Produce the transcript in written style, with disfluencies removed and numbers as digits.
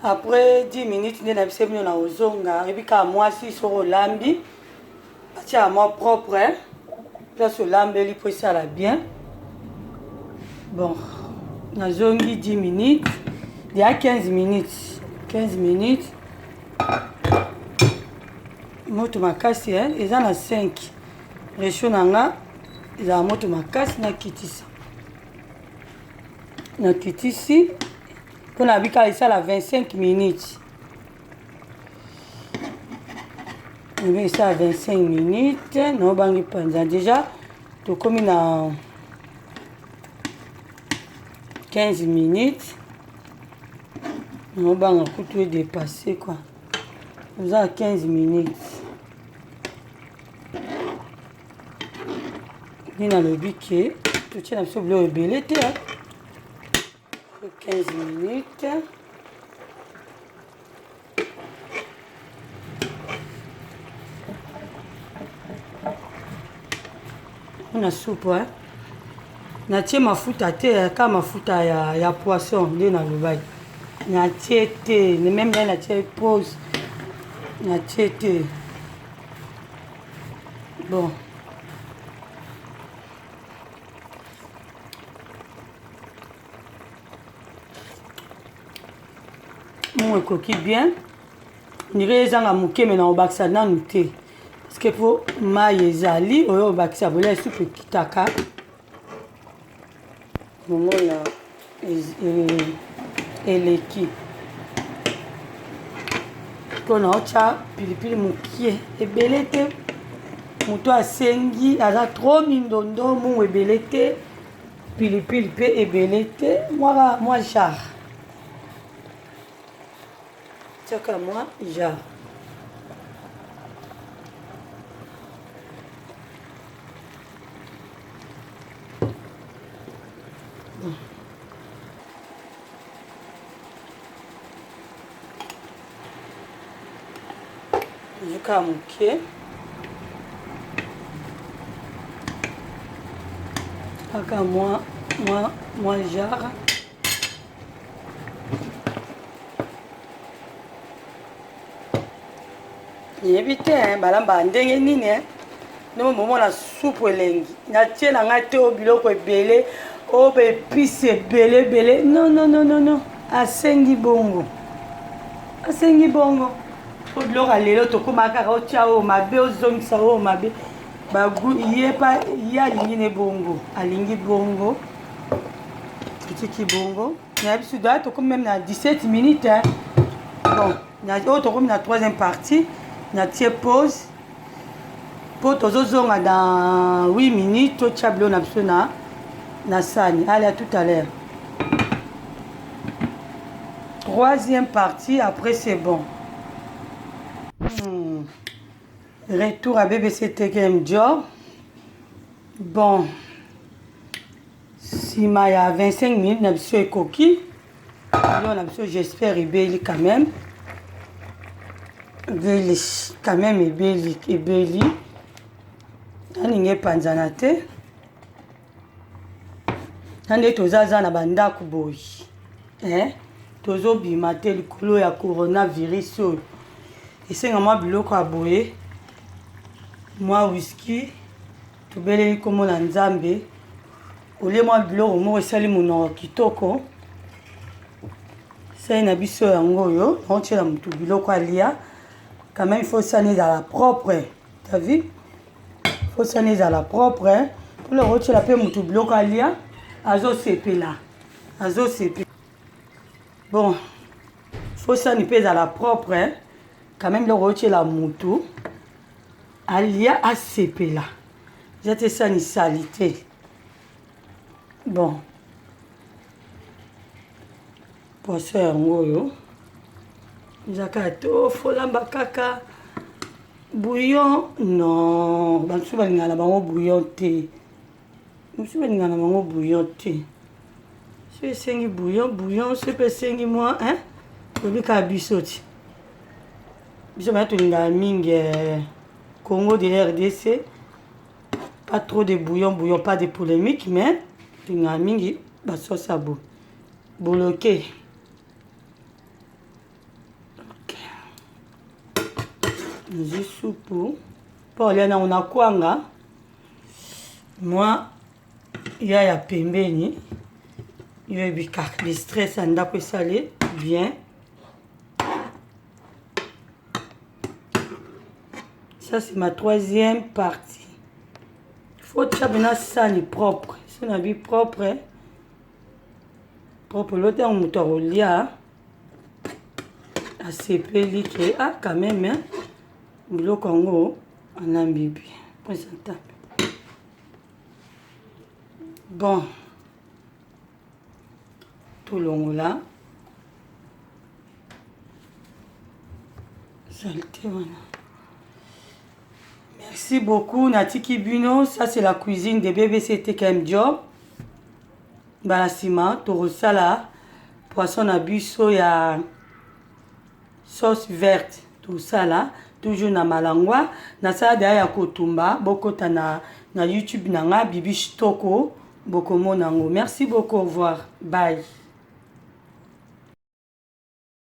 Après 10 minutes nde nayebisi bino na ozonga. Oyebi kaka mwasi soki olambi atiaka mwa propre place olambeli mpo esala bien. Bon, nazongi 10 minutes, deja 15 minutes, 15 minutes moto makasi eh, eza na 5 rechaud na nga ezala moto makasi, nakitisa nakitisi mpo na bika esala 25 minutes, ebe esala 25 minutes, naobangi mpanza deja tokomi na 15 minutes, naobanga kutu edepasse quoi, oza 15 minutes nde nalobi ke totie na biso biloko ebele te. 15 minutes na supu eh? Natie mafuta te, ka mafuta ya poisson nde nalobaki natie te, meme ngai natie pause natie te. Bon, mongo ekoki bien, ndire ezanga moke me na kobakisa nanu te parce que po mai ezali oyo obakisa bolia supu ekitaka momona eleki mpona otya pilipili mokie ebele te. Moto asengi aza trop mindondo, mungu ebele te, pilipili mpe ebele te, mwa genre tiaka mwa genre. Kaka moke kaka mwa genre. Nayebi te balambaka ndenge nini ndenge bomona supu elengi. Natie na ngai te oyo biloko ebele, oyo baepise ebele ebele, non non non non non, asengi bongo, asengi bongo. Po biloko ya lelo tokóma kaka otya oyo mabe, ozongisa oyo mabe, bagu ye pa ye alingi ne bongo, alingi bongo, totiki bongo. Nayebi biso da tokomi meme na 17 minutes hein. Bon, oyo tokomi na troisième partie, natie pause mpo tozozonga dans 8 minutes, totya biloko na biso na sani. Allez, à tout à l'heure, troisième partie, après c'est bon. Retour à BBC TKM Job. Bon, nsima ya 25 minutes na biso ekoki, biloko na biso j'espère ebeli quand même, ebeli quand même, ebeli ebeli, nalingi epanzana te. Na nde tozaza na bandako boye eh? Tozobima te likolo ya coronavirus oyo, esenga mwa biloko ya boye, mwa whisky, tobeleli nkombo na Nzambe, olie mwa biloko moko esali monoko kitoko. Sali na biso yango oyo naotiela motu biloko alia, quand même faut sani ezala propre. T'as vu, faut sani ezala propre mpona kotiela mpe motu biloko alia, azosepela, azosepela. Bon, faut sani mpe ezala propre quand même, biloko otiela motu alia asepela, eza te sani sali te. Bon, poisson yango oyo eza kaka tofolamba kaka bouillon. Non, bamosusu balingaka na bango bouillon te, mosusu balingaka na bango bouillon te. So esengi bouillon, bouillon, so mpe esengi mwa hein, toyebi kaka biso ti biso baya tolingaka mingi Congo de RDC, pas trop de bouillon bouillon, pas de polémique, mais tolingaka mingi basosi ya bo boloke. Nazwi supu mpo olia nango na kwanga mwa ya ya pembeni yoyebi kaka le stress ya ndako esali bien. Ça, c'est ma troisième partie. Faut tia mpena sani propre. So na bi propre propre, lote yango moto akolia asepeli ke ah, quand même hein, biloko yango alambi bien, présentable. Bon, tolongola saleté wana. Merci beaucoup, natiki bino. Ça, c'est la cuisine de BBC TKM Job. Mbala nsima tokosala poisson na biso ya sauce verte. Tosala toujours na malangwa. Nasala deya ya kotumba. Bokota na YouTube na nga, Bibi Stoko, bokomona yango. Merci beaucoup, au revoir, bye.